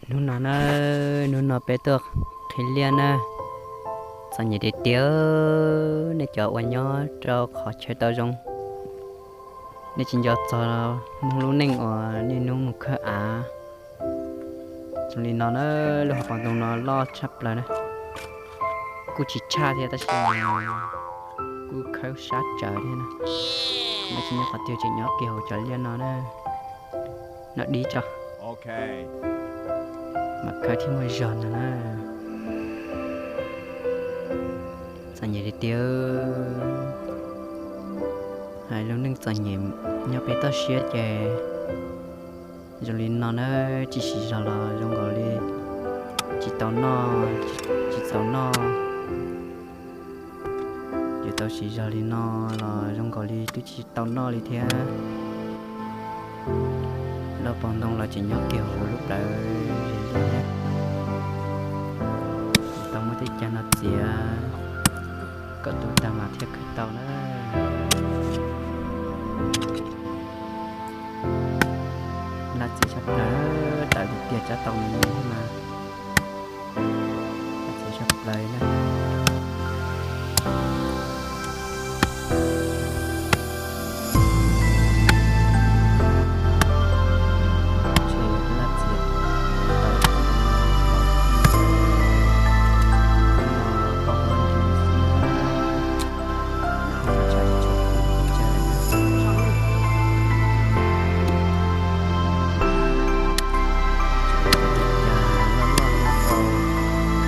Hnub no na, hnub no peb tuaj qhib liaj na, txom nyem tiag tiag. Nej cov uas nyob rau qhov chaw tau zoo, nej tsis nco txog Hmoob lub neej uas niaj hnub mus khawb av zoo li no na. Lub hauv paus ntoo no loj tshaj plaws na, kuj tsis tshaj thiab tab sis kuj khawb sab tsawv thiab na. Nej tsis nyob qhov twg tseem nyob kiag hauv cov liaj no na, noj dib tso, mam khawb thiaj muaj zog no na. Txom nyem tiag tiag. Hais lub neej txom nyem nyob pem toj siab ces zoo li no na, tsis siv zog los zoo nkaus li tsis tau noj, tsis txaus noj. Yuav tau siv zog li no los zoo nkaus li twb tsis tau noj li thiab. Lub paus ntoo los tseem nyob kiag hauv lub plawv ze liaj thiab. Tau muab tej cag no txiav kom tu tag mas thiaj khawb tau na. Laj txias tshaj plaws, tawm tiag tiag tsa tau me me thiab mas. Laj txias tshaj plaws na. Ntshe laj txias tau no pom muaj nti xwb.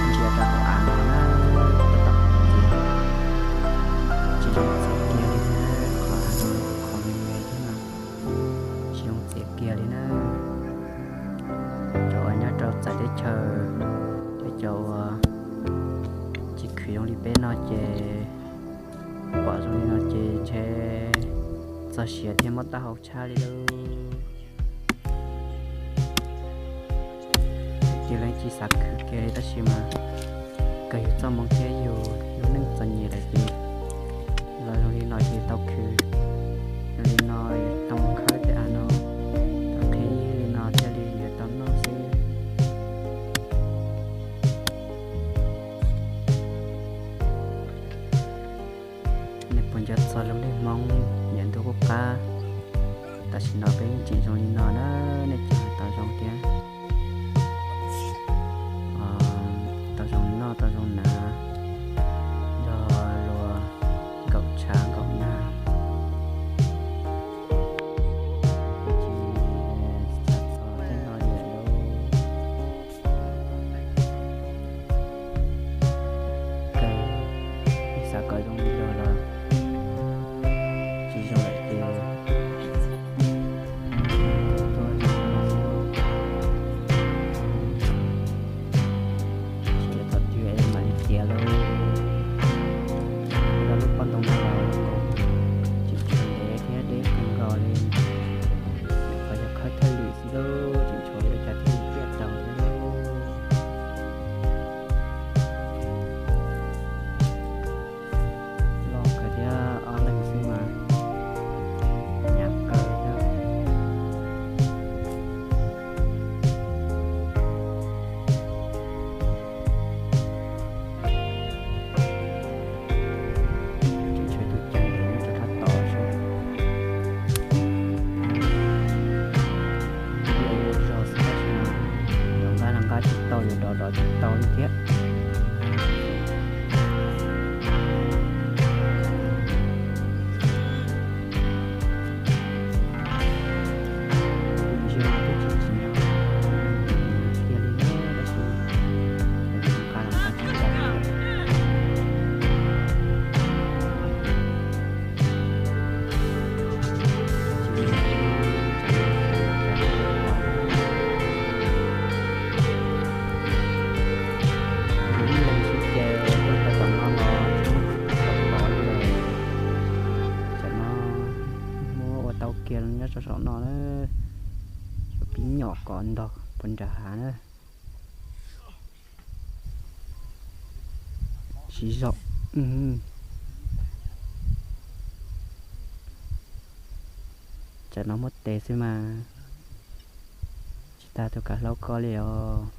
Ntsia rau hauv av no na, tab tom tias tsis zoo txiav kiag li thiab, qhov av no qhov me me thiab no, tsis zoo txiav kiag li na. Cov uas nyob rau txawv teb chaws, thiab cov uas tsis khwv zoo li peb no ces pom zoo li no ces ntshe txog siav thiab mob taub hau tshaj li lauj. Tiag leej tsis xav khwv kiag li tab sis mas kawg yus txoj hmoo thiab yus lub neej txom nyem lawm ces los zoo li no ces tau khwv. Zoo li no yus tau mus khawb tej av no, tau qhib li no thiaj li yuav tau noj xwb. Nej puas nco txog lub neej Hmoob yav ntuj qub qab? Tam sim no peb yeej tseem zoo li no na, nej cov tau zoo thiab, tau zoo noj tau zoo hnav, yog luag nkaum tshav nkaum nag, tsis xav txog tej no li lawm lauj. Kawg, ib xav kom zoo li luag los tsis zoo lawm ces tuaj zoo no xwb lauj. Tsis tias thaum twg es mam li tiav lauj. Nyob rau lub pob ntoo no los tseem tshuav ntev thiab deb kawg nkaus li. Qhov yog khawb thawj lwm xwb lauj, tseem tshuav ua cas thiaj li tiaj tau thiab lauj. Loj kawg thiab, ob leeg xwb mas hnyav kawg thiab. Tseem tshuav tus ceev nyob rau sab tod seb. Ua zog xwb tab sis mas yuav nqa los nqa tsis tau, yuav dov dov tsis tau li thiab. Ntsia twb tsis tsim nyog tiag li na, tab sis nqa los nqa tsis tau li. Ib leeg xwb ces tuaj tau tom no los tsis muaj tau tod li lawm. Tam no muab ua tau kiag nyob rau saum no na, cov pib nyom kom ntog puag nram hav na. Siv zog. Tam no muab tes xwb mas tsis Tag tus kawm hlau ko li os.